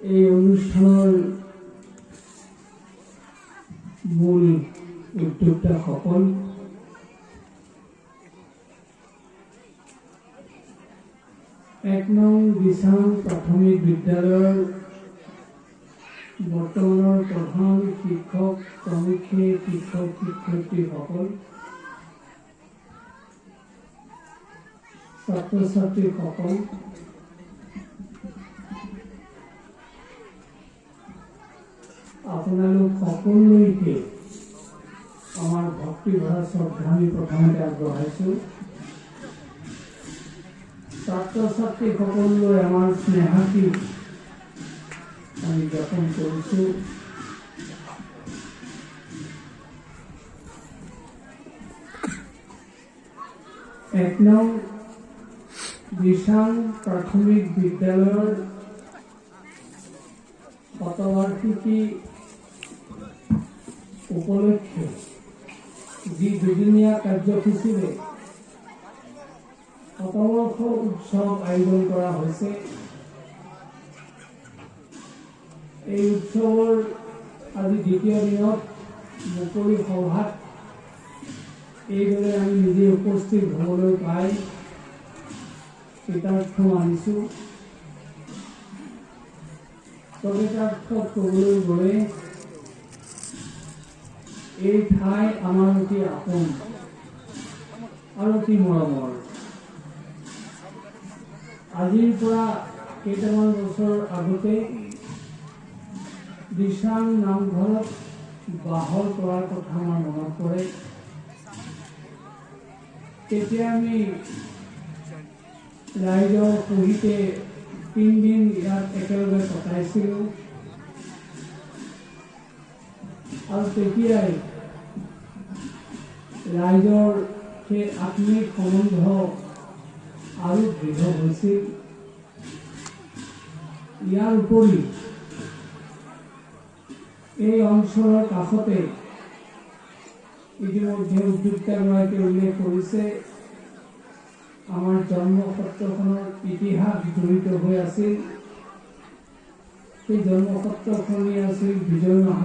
এই অনুষ্ঠানৰ মূল উদ্যোক্তাসকল, এক নং দিচাং প্ৰাথমিক বিদ্যালয়ৰ বৰ্তমানৰ প্ৰধান শিক্ষক প্ৰমুখ্যে শিক্ষক শিক্ষয়িত্ৰীসকল, ছাত্ৰ ছাত্ৰীসকল, আপোনালোক সকলোলৈকে আমাৰ ভক্তিভৰা শ্ৰদ্ধা আমি প্ৰথমতে আগবঢ়াইছোঁ। ছাত্ৰ ছাত্ৰীসকললৈ আমাৰ স্নেহাশীষ আমি জ্ঞাপন কৰিছোঁ। এক নং দিচাং প্ৰাথমিক বিদ্যালয়ৰ শতবাৰ্ষিকী উপলক্ষে যি দুদিনীয়া কাৰ্যসূচীৰে শতবৰ্ষ উৎসৱ আয়োজন কৰা হৈছে, এই উৎসৱৰ আজি দ্বিতীয় দিনত মুকলি সভাত এইদৰে আমি নিজে উপস্থিত হ'বলৈ পাই কৃতাৰ্থ মানিছোঁ। প্ৰকৃতাৰ্থত ক'বলৈ গ'লে এই ঠাই আমাৰ অতি আপোন আৰু অতি মৰমৰ। আজিৰ পৰা কেইটামান বছৰ আগতে দিচাং নামঘৰত বাহৰ কৰাৰ কথা আমাৰ মনত পৰে। তেতিয়া আমি ৰাইজৰ সহিতে তিনিদিন ইয়াত একেলগে কটাইছিলোঁ আৰু তেতিয়াই ৰাইজৰ সেই আত্মিক সম্বন্ধ আৰু দৃঢ় হৈছিল। ইয়াৰ উপৰি এই অঞ্চলৰ কাষতে ইতিমধ্যে উদ্যোক্তাগৰাকীয়ে উল্লেখ কৰিছে, আমাৰ জন্ম সত্ৰখনৰ ইতিহাস জড়িত হৈ আছিল। সেই জন্ম সত্ৰখনেই আছিল বিজয় মহা